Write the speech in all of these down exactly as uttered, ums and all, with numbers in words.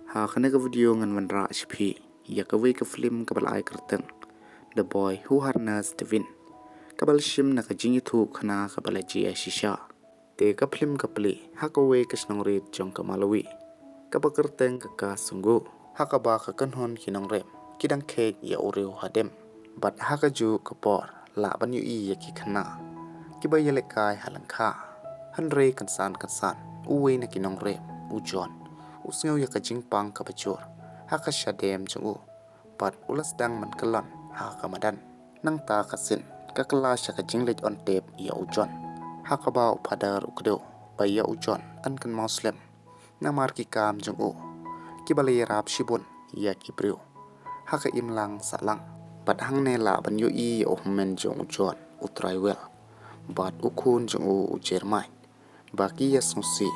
Ha kane ka video ngan wanrah sha phi ïa kawei ka film kaba la ai kyrteng The Boy Who Harnessed the Wind, kaba la shim na ka jingïathuhkhana kaba la jia shisha. Te ka film ka plie ha kawei ka shnong rit jong ka Malawi kaba kyrteng ka Kasungu, ha kaba ka kynhun ki nongrep ki dang kheit ïa u riew hadem, bad ha kajuh ka por lah ban ïohi ïa ki khynnah kiba ïalehkai ha lyngkha. Hynrei kynsan kynsan uwei na ki nongrep, u John, u sngew ïa ka jingpang kaba jur ha ka shadem jong u, bad u la sdang ban kyllon ha ka madan. Nangta ka sien ka kylla sha ka jingleit on tep ïa u John, ha kaba u Father u kdew ba ïa u John yn kynmaw slem namar ki kam jong u kiba la ïarap shibun ïa ki briew ha ka imlang sahlang. Bad hangne lah ban ïohi ïa u hynmen jong u John, u Trywell, bad u khun jong u, u Jeremiah, ba ki ïasngewsih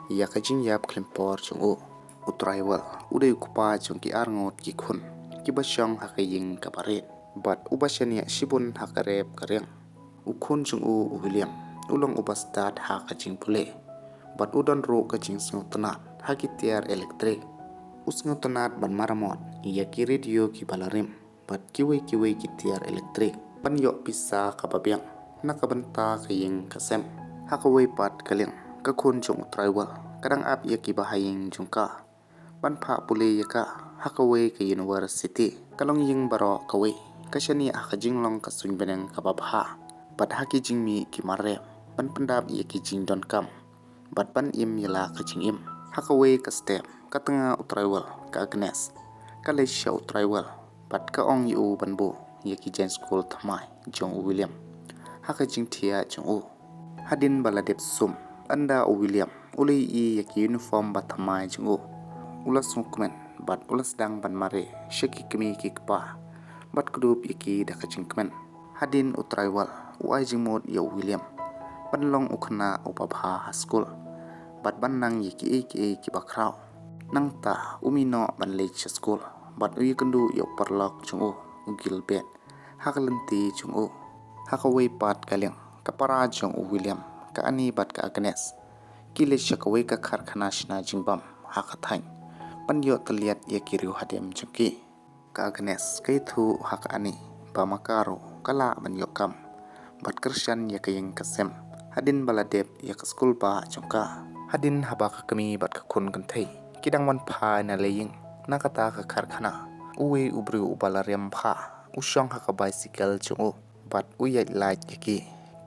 ïa ka jingïap khlem por jong u. U Trywell u dei u kpa jong ki arngut ki khun kiba shong ha ka ïing kaba rit, bad uba shaniah shibun ha ka rep ka riang. U khun jong u, u William, u long uba stad ha ka jingpule, bad u don ruh ka jingsngewtynnat ha ki tiar elektrik. U sngewtynnat ban maramot ïa ki radio kiba la rim bad kiwei kiwei ki tiar elektrik ban ïoh pisa kaba biang na ka bynta ka ïing ka sem. Ha kawei pat ka liang, ka khun jong u Trywell ka dang ap ïa ki bahaïing jong ka ban phah pule ïa ka ha kawei ka university. Ka longïing baroh kawei ka shaniah ha ka jinglong ka suiñ bneng kaba bha, bad ha ki jingmih ki marrep ban pyndap ïa ki jingdonkam bad ban im ïa la ka jingim. Ha kawei ka step, ka tnga u Trywell ka Agnes ka leit sha u Trywell bad ka ong ïa u ban buh ïa ki jaiñ skul thymmai jong u William ha ka jingthiah jong u. Hadien ba la dep sum, ynda u William u la ïohi ïa ki uniform ba thymmai jong u, u la sngewkmen bad u la sdang ban mareh sha ki kmie ki kpa bad kdup ïa ki da ka jingkmen. Hadien u Trywell u ai jingmut ïa u William ban long u khynnah uba bha ha skul bad ban nang ïa kiei kiei kiba khraw. Nangta u mih noh ban leit sha skul bad u ïakynduh ïa u paralok jong u, u Gilbert, ha ka lynti jong u. Ha kawei pat ka liang, ka para jong u William, ka Annie bad ka Agnes, ki leit sha kawei ka karkhana shna jingbam ha ka thaiñ ban ïoh tylliat ïa ki riew hadem jong ki. Ka Agnes ka ïathuh ha ka Annie ba ma ka ruh ka lah ban ïoh kam bad kyrshan ïa ka ïing ka sem hadien ba la dep ïa ka skul bah jong ka. Hadien haba ka kmie bad ka khun kynthei ki dang wan phai na la ïing na kata ka karkhana, uwei u briew uba la riam bha u shong ha ka bicycle jong u bad u ïaid lait ïa ki.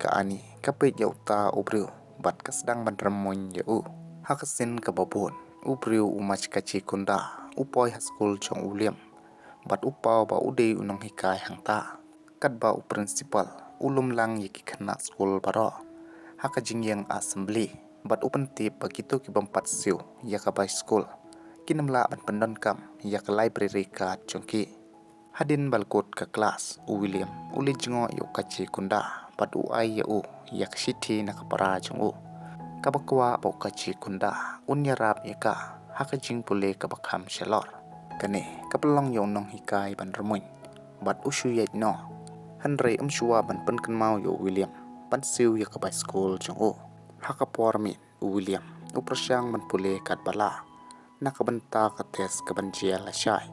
Ka Annie ka peit ïa uta u briew bad ka sdang ban rymmuiñ ïa u. Ha ka sien kaba bud, u briew u Machkachi Kunda u poi ha skul jong u William bad u paw ba u dei u nonghikai hangta. Katba u principal u lum lang ïa ki khynnah skul baroh ha ka jingïeng assembly bad u pyntip ba kito ki bym pat siew ïa ka bai skul kin ym lah ban pyndonkam ïa ka library card jong ki. Hadien ba la kut ka klas, u William u leit jngoh ïa u Kachi Kunda bad u ai ïa u ïa ka shithi na ka para jong u, kaba kwah ba u Kachi Kunda un ïarap ïa ka ha ka jingpule kaba kham shalor. Kane ka pynlong ïa u nonghikai ban rymmuiñ bad u shu ïaid noh, hynrei um shuwa ban pynkynmaw ïa u William ban siew ïa ka bai skul jong u. Ha ka por miet, u William u pyrshang ban pule katba lah na ka bynta ka test kaban jia lashai,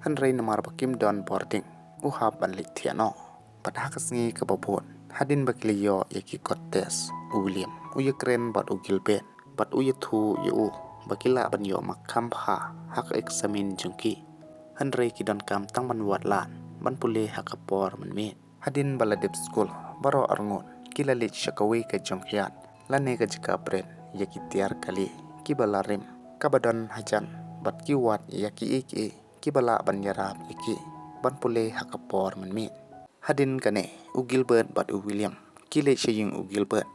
hynrei namar ba kim don bording, u hap ban leit thiah noh. Bad ha ka sngi kaba bud, hadien ba ki la ïoh ïa ki kot test, u William u ïakren bad u Gilbert bad u ïathuh ïa u ba ki lah ban ïoh mark kham bha ha ka eksamin jong ki, hynrei ki donkam tang ban wad lad ban pule ha ka por mynmiet. Hadien ba la dep skul, baroh arngut ki la leit sha kawei ka jong khyiat lane ka jaka bret ïa ki tiar kali kiba la rim kaba don hajan bad ki wad ïa kiei kiei kiba lah ban ïarap ïa ki ban pule ha ka por mynmiet. Hadien kane, u Gilbert bad u William ki leit sha ïing u Gilbert,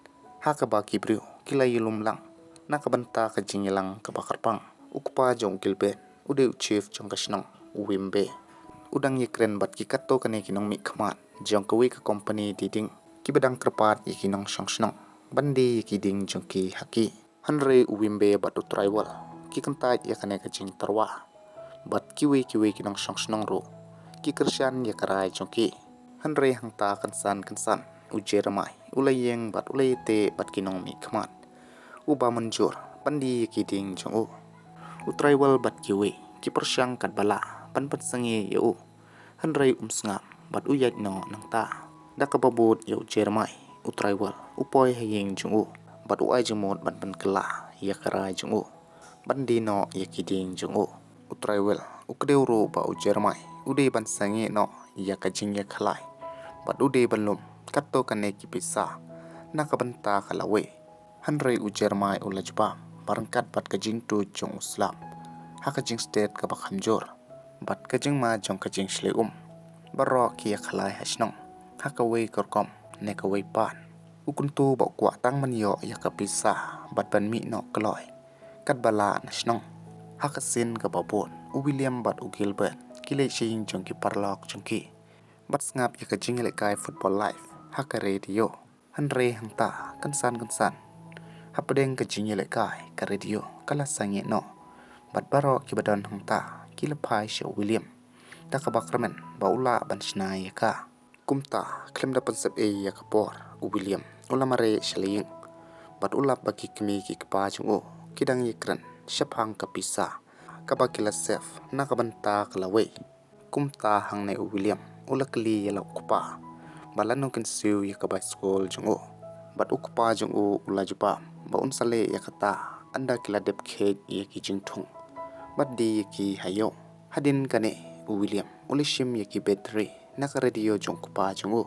ha kaba ki briew ki la ïalum lang na ka bynta ka jingïalang kaba kyrpang. U kpa jong u Gilbert u dei u chief jong ka shnong, u Wimbe. U dang ïakren bad ki katto katne ki nongmihkhmat jong kawei ka company die dieng kiba dang kyrpad ïa ki nongshong shnong ban die ïa ki dieng jong ki ha ki. Hynrei u Wimbe bad u Trywall ki kyntait ïa kane ka jingtyrwa, bad kiwei kiwei ki nongshong shnong ruh ki kyrshan ïa ka rai jong ki. Hynrei hangta kynsan kynsan, u Jeremiah u la ïeng bad u la ïateh bad ki nongmihkhmat, uba mynjur ban die ïa ki dieng jong u. U Traiwel bad kiwei ki pyrshang katba lah ban pynsangeh ïa u, hynrei um sngap bad u ïaid noh nangta. Da kaba bud ïa u Jeremiah, u Traiwel u poi ha ïing jong u bad u ai jingmut ban pynkylla ïa ka rai jong u ban die noh ïa ki dieng jong u. U Traiwel u kdew ruh ba u Jeremiah u dei ban sangeh noh ïa ka jingïakhlai bad u dei ban lum katto katne ki pisa na ka bynta ka lawei. Hynrei u Jeremiah u la jubab ba ryngkat bad ka jingtuid jong u slap ha ka jingstet kaba kham jur bad ka jingma jong ka jingshlei um, baroh ki ïakhlai ha shnong ha kawei ka rukom ne kawei pat. U kyntu ba u kwah tang ban ïoh ïa ka pisa bad ban mih noh kloi katba lah na shnong. Ha ka sien kaba bud, u William bad u Gilbert ki leit sha ïing jong ki paralok jong ki bad sngap ïa ka jingïalehkai Football Live ha ka radio. Hynrei hangta kynsan kynsan, hapdeng ka jingïalehkai ka radio ka la sangeh noh bad baroh kiba don hangta ki la phai sha u William da kaba kyrmen ba u lah ban shna ïa ka. Kumta khlem da pynsep ei ïa ka por, u William u la mareh sha la ïing bad u lap ba ki kmie ki kpa jong u ki dang ïakren shaphang ka pisa kaba ki la save na ka bynta ka lawei. Kumta hangne u William u la kylli ïa la u kpa ba lano kin siew ïa ka bai skul jong u. Bad u kpa jong u u la jubab ba un sa leh ïa kata ynda ki la dep kheit ïa ki jingthung bad die ïa ki ha ïew. Hadien kane u William u la shim ïa ki battery na ka radio jong u kpa jong u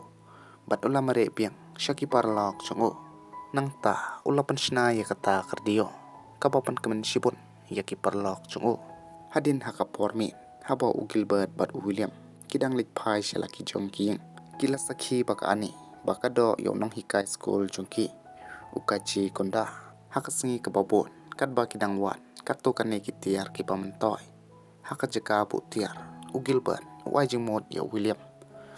bad u la mareh biang sha ki paralok jong u. Nangta u la pynshna ïa kata ka radio kaba pynkmen shibun ïa ki paralok jong u. Hadien ha ka por miet, haba u Gilbert bad u William ki dang leit phai sha la ki jong ki ïing, ki la sakhi ba ka Ani ba ka doh ïa u nonghikai skul jong ki, u Kachi Kunda. Ha ka sngi kaba bud, katba ki dang wad katto katne ki tiar kiba myntoi ha ka jaka buh tiar, u Gilbert u ai jingmut ïa u William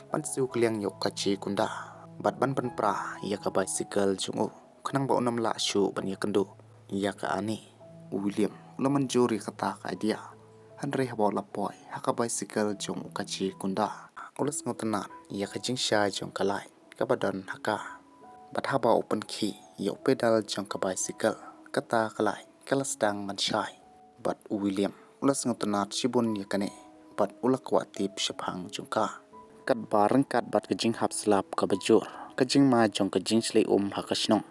ban siew kylliang ïa u Kachi Kunda bad ban pynpra ïa ka bicycle jong u khnang ba un ym lah shuh ban ïakynduh ïa ka Ani. U William u la mynjur ïa kata ka idea, hynrei haba u la poi ha ka bicycle jong u Kachi Kunda, u la sngewtynnat ïa ka jingshai jong ka light kaba don ha ka. Bad haba u pynkhih ïa u pedal jong ka bicycle, kata ka light ka la sdang ban shai. Bad u William u la sngewtynnat shibun ïa kane bad u la kwah tip shaphang jong ka. Katba ryngkat bad ka jinghap slap kaba jur, ka jingma jong ka jingshlei um ha ka shnong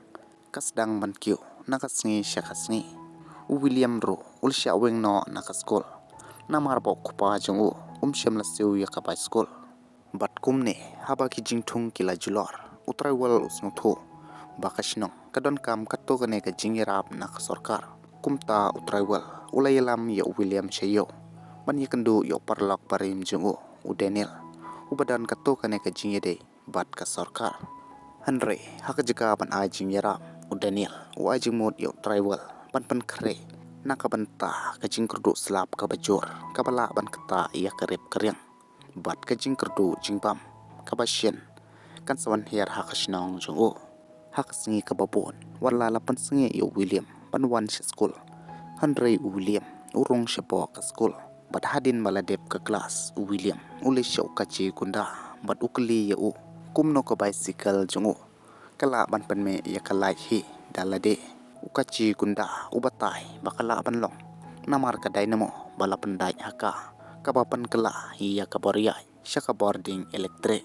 ka sdang ban kiew na ka sngi sha ka sngi. U William ruh u la shah weng noh na ka skul namar ba u kpa jong u um shym la siew ïa ka bai skul. Bad kumne, haba ki jingthung ki la julor, u Traiwel u sngewthuh ba ka shnong ka donkam katto katne ka jingïarap na ka sorkar. Kumta u Traiwel u la ïalam ïa u William sha ïew ban ïakynduh ïa u paralok barim jong u, u Daniel, uba don katto katne ka jingïadei bad ka sorkar. Hynrei ha ka jaka ban ai jingïarap, u Daniel u ai jingmut ïa u Traiwel ban pynkhreh na ka bynta ka jingkyrduh slap kaba jur kaba lah ban ktah ïa ka rep ka riang bad ka jingkyrduh jingbam kaba shen kan sa wan hiar ha ka shnong jong u. Ha ka sngi kaba bud, wat la la pynsangeh ïa u William ban wan sha skul, hynrei u William u rung shapoh ka skul. Bad hadien ba la dep ka klas, u William u leit sha u Kachi Kunda bad u kylli ïa u kumno ka bicycle jong u ka lah ban pynmih ïa ka light hi da lade. U Kachi Kunda u batai ba ka lah ban long namar ka dynamo ba la pyndait ha ka, kaba pynkylla ïa ka bor ïaid sha ka bording elektrik.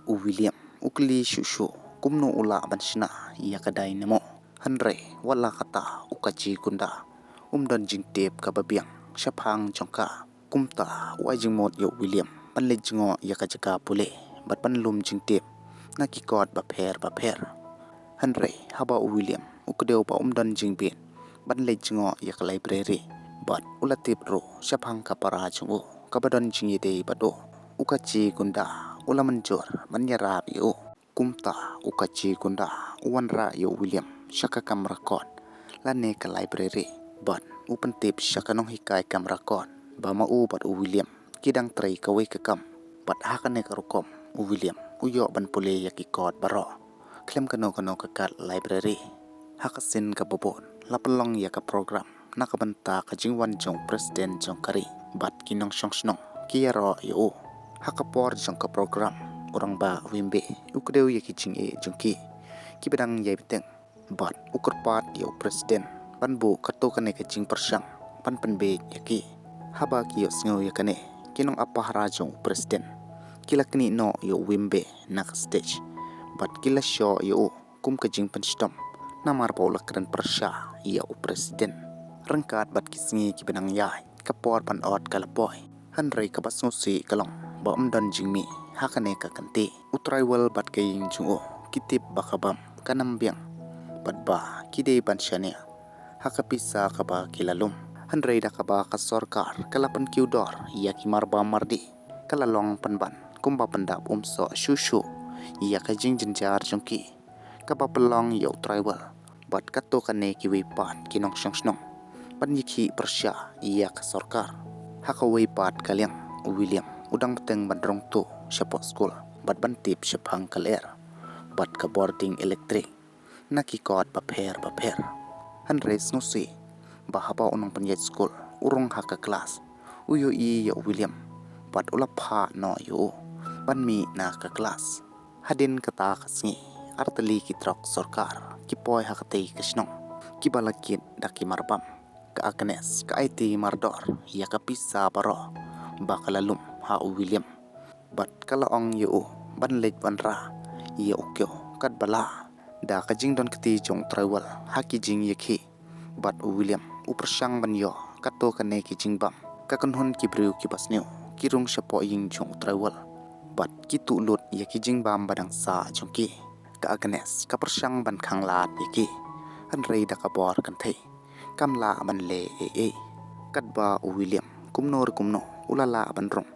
U William u kylli shuh shuh kumno u lah ban shna ïa ka dynamo. Hynrei wat la kata, u Kachi Kunda um don jingtip kaba biang shaphang jong ka. Kumta u ai jingmut ïa u William ban leit jngoh ïa ka jaka pule bad ban lum jingtip na ki kot bapher bapher. Hynrei haba u William u kdew ba um don jingbit ban leit jngoh ïa ka library bad u la tip ruh shaphang ka para jong u kaba don jingïadei bad u, u Kachi Kunda u la mynjur ban ïarap ïa u. Kumta u Kachi Kunda u wanrah ïa u William sha ka kamra kot lane ka library bad u pyntip sha ka nonghikai kamra kot ba ma u bad u William ki dang trei kawei ka kam. Bad ha kane ka rukom u William u ïoh ban pule ïa ki kot baroh khlem kano kano ka kat library. Ha ka sien kaba bud la pynlong ïa ka program na ka bynta ka jingwan jong u president jong ka ri bad ki nongshong shnong ki ïaroh ïa u. Ha ka por jong ka program, u rangbah Wimbe u kdew ïa ki jingeh jong ki kiba dang ïai bteng bad u kyrpad ïa u president ban buh katto katne ka jingpyrshang ban pynbeit ïa ki. Haba ki ïohsngew ïa kane, ki nongap pahara jong u president ki la knieh noh ïa u Wimbe na ka stage bad ki la shoh ïa u kum ka jingpynshitom namar ba u la kren pyrshah ïa u president. Ryngkat bad ki sngi kiba nang ïaid, ka por ban ot ka la poi. Hynrei kaba sngewsih ka long ba ym don jingmih ha kane ka kynti. U Traiwel bad ka ïing jong u ki tip ba ka bam kan ym biang bad ba ki dei ban shaniah ha ka pisa kaba ki la lum. Hynrei da kaba ka sorkar ka la pynkiew dor ïa ki marbam mardih, ka la long pynban kumba pyndap umsoh shuh shuh ïa ka jingjynjar jong ki, kaba pynlong ïa u Traiwel bad katto katne kiwei pat ki nongshong shnong ban ïakhih pyrshah ïa ka sorkar. Ha kawei pat ka liang, u William u dang bteng ban rung tuh shapoh skul bad ban tip shaphang ka lyer bad ka bording elektrik na ki kot bapher bapher. Hynrei sngewsih ba haba u nongpynïaid skul u rung ha ka klas, u ïohi ïa u William bad u la phah noh ïa u ban mih na ka klas. Hadien kata ka sngi, artylli ki trok sorkar ki poi ha katei ka shnong, kiba la kit da ki marbam. Ka Agnes ka aiti mardor ïa ka pisa baroh ba ka la lum ha u William bad ka la ong ïa u ban leit wanrah ïa u kiew katba lah. Da ka jingdon kti jong u Traiwel ha ki jingïakhih bad u William u pyrshang ban ïoh katto katne ki jingbam. Ka kynhun ki briew kiba sniew ki rung shapoh ïing jong u Traiwel bad ki tuh lut ïa ki jingbam ba dang sah jong ki. Ka Agnes ka pyrshang ban khanglad ïa ki, hynrei da ka bor kynthei kam lah ban leh ei ei. Katba u William kumno re kumno u la lah ban rung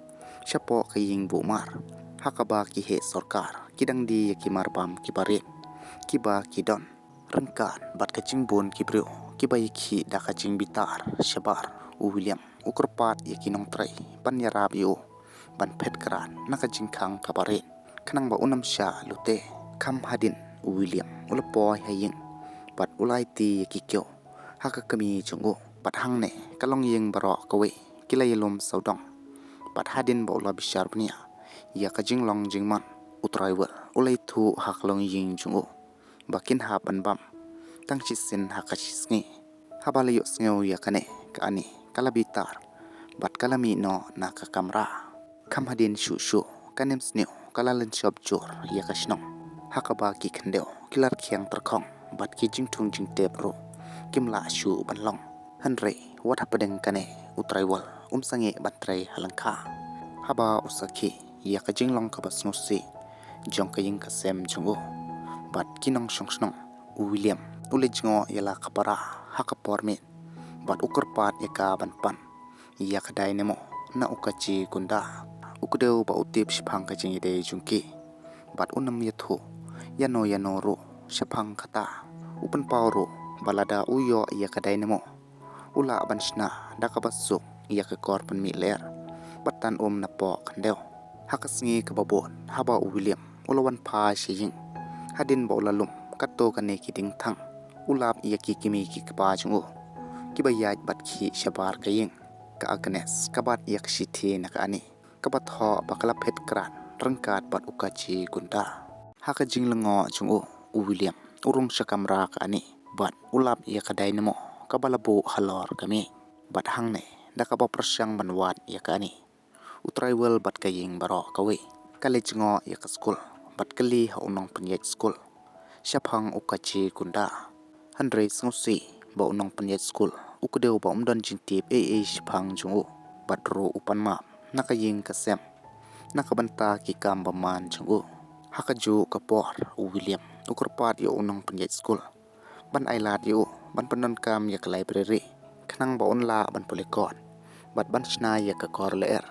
shapoh ka ïing buh mar ha kaba ki heh sorkar ki dang die ïa ki marbam kiba rit kiba ki don. Ryngkat bad ka jingbun ki briew kiba ïakhih da ka jingbitar shabar, u William u kyrpad ïa ki nongtrei ban ïarap ïa u ban phet krad na ka jingkhang kaba rit, khnang ba un ym shah lute. Kham hadien u William u la poi ha ïing bad u la aiti ïa ki kiew ha ka kmie jong u. Bad hangne ka longïing baroh kawei ki la ïalum sawdong. Bad hadien ba u la bishar bniah ïa ka jinglong jingman, u Traiwel u la ïathuh ha ka longïing jong u ba kin hap ban bam tang shisien ha ka shisngi. Haba la ïohsngew ïa kane, ka Ani ka la bitar bad ka la mih noh na ka kamra. Kham hadien shuh shuh, ka Nemsniew ka la lynshop jur ïa ka shnong ha kaba ki khyndew ki la rkhiang tyrkhong bad ki jingthung jingtep ruh kim lah shuh ban long. Hynrei wat hapdeng kane, u Traiwel um sangeh ban trei ha lyngkha. Haba u sakhi ïa ka jinglong kaba sngewsih jong ka ïing ka sem jong u bad ki nongshong shnong, u William u leit jngoh ïa la ka para ha ka por miet bad u kyrpad ïa ka ban pan ïa ka dynamo na u Kachi Gunda, u kdew ba u tip shaphang ka jingïadei jong ki. Bad un ym ïathuh ïano ïano ruh shaphang kata. U pynpaw ruh ba lada u ïoh ïa ka dynamo, u lah ban shna da kaba suk ïa ka kor pynmih lyer bad tan um napoh khyndew. Ha ka sngi kaba bud, haba u William u la wan phai sha ïing, hadien ba u la lum katto katne ki diengthang, u lap ïa ki kmie ki kpa jong u kiba ïaid bad khih shabar ka ïing. Ka Agnes ka bat ïa ka shithi na ka Ani kaba thoh ba ka la phet krad ryngkat bad u Kachi Gunda. Ha ka jinglyngngoh jong u, u William u rung sha kamra ka Ani bad u lap ïa ka dynamo kaba la buh halor ka miej. Bad hangne, da kaba pyrshang ban wad ïa ka Ani, u Traiwel bad ka ïing baroh kawei ka leit jngoh ïa ka skul bad kylli ha u nongpynïaid skul shaphang u Kachi Gunda. Hynrei sngewsih ba u nongpynïaid skul u kdew ba um don jingtip ei ei shaphang jong u bad ruh u pan map na ka ïing ka sem na ka bynta ki kam bymman jong u. Ha kajuh ka por, u William u kyrpad ïa u nongpynïaid skul ban ailad ïa u ban pyndonkam ïa ka library, khnang ba un lah ban pule kot bad ban shna ïa ka kor lyer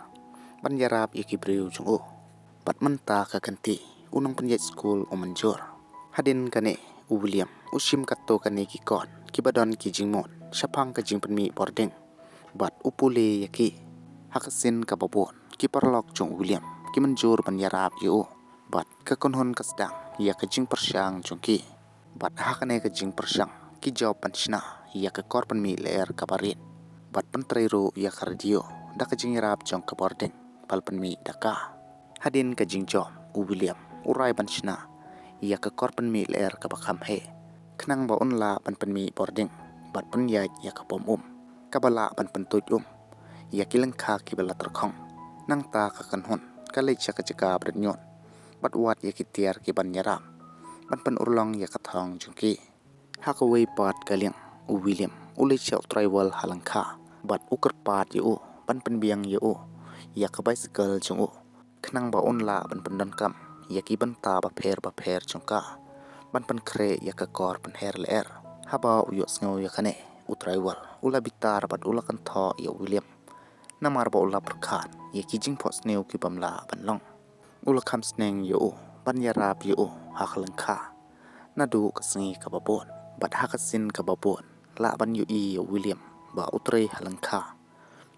ban ïarap ïa ki briew jong u. Bad mynta ka kynti, u nongpynïaid skul u mynjur. Hadien kane, u William u shim katto katne ki kot kiba don ki jingmut shaphang ka jingpynmih bording bad u pule ïa ki. Ha ka sien kaba bud, ki paralok jong u William ki mynjur ban ïarap ïa u bad ka kynhun ka sdang ïa ka jingpyrshang jong ki. Bad ha kane ka jingpyrshang, ki jop ban shna ïa ka kor pynmih lyer kaba rit bad pyntrei ruh ïa ka radio da ka jingïarap jong ka bording ba la pynmih da ka. Hadien ka jingjop, u William u rai ban shna ïa ka kor pynmih lyer kaba kham heh, khnang ba un lah ban pynmih bording bad pynïaid ïa ka bym um. kaba lah ban pyntuid um ïa ki lyngkha kiba la tyrkhong. Nangta ka kynhun ka leit sha ka jaka ba rit ñiut bad wad ïa ki tiar ki ban ïarap ban pynurlong ïa ka thong jong ki. Ha kawei pat ka liang, u William u leit sha u Traiwal ha lyngkha bad u kyrpad ïa u ban pynbiang ïa u ïa ka bicycle jong u, khnang ba un lah ban pyndonkam ïa ki bynta bapher bapher jong ka ban pynkhreh ïa ka kor pynher lyer. Haba u ïohsngew ïa kane, u Traiwal u la bitar bad u la kynthoh ïa u William, namar ba u la pyrkhat ïa ki jingphohsniew ki bym lah ban long. U la kham sneng ïa u ban ïarap ïa u ha ka lyngkha naduh ka sngi kaba bud bad ha ka sien kaba bud lah ban ïohi ïa u William ba u trei ha lyngkha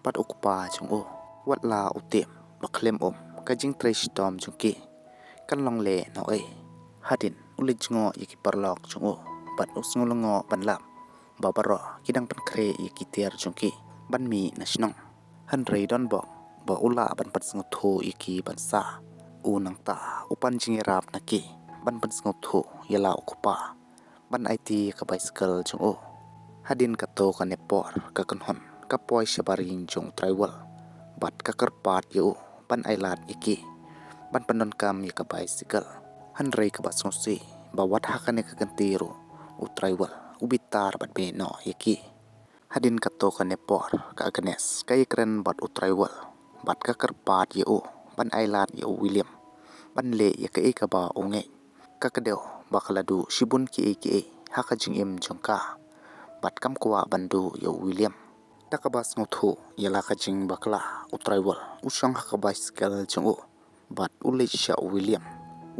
bad u kpa jong u. Wat la u tip ba khlem um ka jingtrei shitom jong ki kan long leh noh ei. Hadien u leit jngoh ïa ki paralok jong u bad u sngew lyngngoh ban lap ba baroh ki dang pynkhreh ïa ki tiar jong ki ban mih na shnong. Hynrei don bok ba u lah ban pynsngewthuh ïa ki ban sah. U nangta u pan jingïarap na ki ban pynsngewthuh ïa la u kpa ban aiti ïa ka bicycle jong u. Hadien katto katne por ka kynhun ka poi shabar ïing jong u Traiwal bad ka kyrpad ïa u ban ailad ïa ki ban pyndonkam ïa ka bicycle. Hynrei kaba sngewsih ba wat ha kane ka kynti ruh u Traiwal u bitar bad beh noh ïa ki. Hadien katto katne por ka Agnes ka ïakren bad u Traiwal bad ka kyrpad ïa u ban ailad ïa u William ban leh ïa kaei kaba u ngeit. Ka kdew ba ka la duh shibun kiei kiei ha ka jingim jong ka bad kam kwah ban duh ïa u William. Da kaba sngewthuh ïa la ka jingbakla, u Traiwal u shong ha ka bicycle jong u bad u leit sha u William.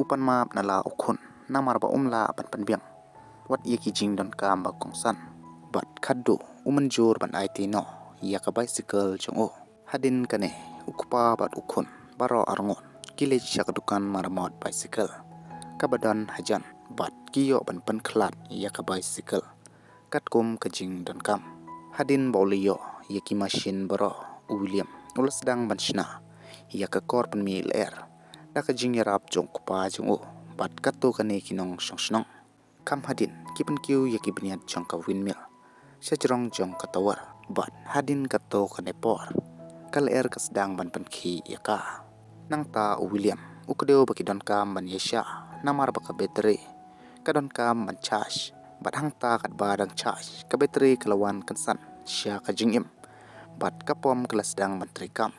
U pan map na la u khun namar ba um lah ban pynbiang wat ïa ki jingdonkam ba kongsan bad khadduh u mynjur ban aiti noh ïa ka bicycle jong u. Hadien kane u kpa bad u khun baroh arngut ki leit sha ka dukan maramot bicycle kaba don hajan bad ki ïoh ban pynkhlad ïa ka bicycle katkum ka jingdonkam. Hadien ba u la ïoh ïa ki mashin baroh, u William u la sdang ban shna ïa ka kor pynmih lyer da ka jingïarap jong u kpa jong u bad katto katne ki nongshong shnong. Kham hadien ki pynkiew ïa ki bniat jong ka windmill sha jrong jong ka tower bad hadien katto katne por ka lyer ka sdang ban pynkhih ïa ka. Nangta u William u kdew ba ki donkam ban ïaishah namar ba ka battery ka donkam ban charge bad hangta katba dang charge ka battery ka la wan kynsan sha ka jingim bad ka pom ka la sdang ban treikam.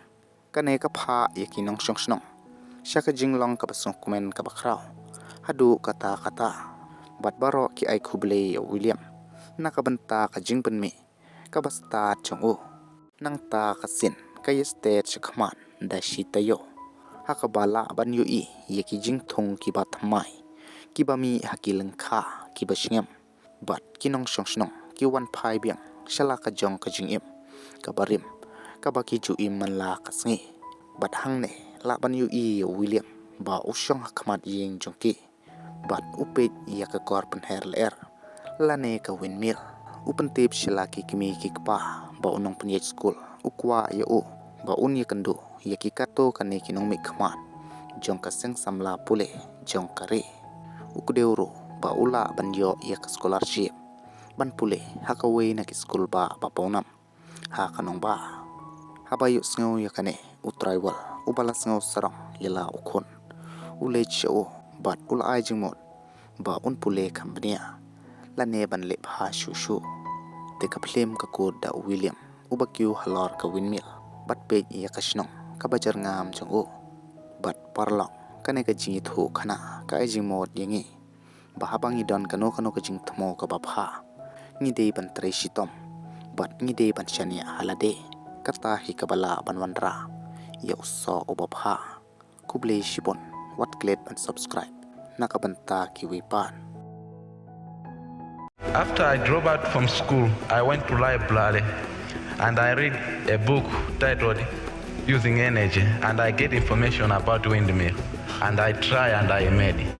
Kane ka phah ïa ki nongshong shnong sha ka jinglong kaba sngewkmen kaba khraw haduh katta katta bad baroh ki ai khublei ïa u William na ka bynta ka jingpynmih kaba stad jong u. Nangta ka sien ka ïastet sha khmat da shi taïew ha kaba lah ban ïohi ïa ki jingthung kiba thymmai kiba mih ha ki lyngkha kiba sngem bad ki nongshong shnong ki wan phai biang sha la ka jong ka jingim kaba rim kaba ki ju im man la ka sngi. Bad hangne lah ban ïohi ïa u William ba u shong ha khmat ïing jong ki bad u peit ïa ka kor pynher lyer lane ka windmill. U pyntip sha la ki kmie ki kpa ba u nongpynïaid skul u kwah ïa u ba un ïakynduh ïa ki katto katne ki nongmihkhmat jong ka seng samla pule jong ka ri. U kdew ruh ba u lah ban ïoh ïa ka scholarship ban pule ha kawei na ki skul ba ba pawnam ha ka nongbah. Haba ïohsngew ïa kane, u Traiwal uba la sngew sarong ïa la u khun u leit sha u bad u la ai jingmut ba un pule kham bniah lane ban leh bha shuh shuh. Te ka phlim ka kut da u William uba kiew halor ka windmill bad peit ïa ka shnong kaba jyrngam jong u. Bad paralok, kane ka jingïathuhkhana ka ai jingmut ïa ngi ba haba ngi don kano kano ka jingthmu kaba bha, ngi dei ban trei shitom bad ngi dei ban shaniah ha lade. Kata hi kaba lah ban wanrah ïa u soh uba bha. Khublei shibun, wat klet ban subscribe na ka bynta kiwei pat. After I drop out from school, I went to library and I read a book titled Using Energy, and I get information about windmill, and I try and I made it.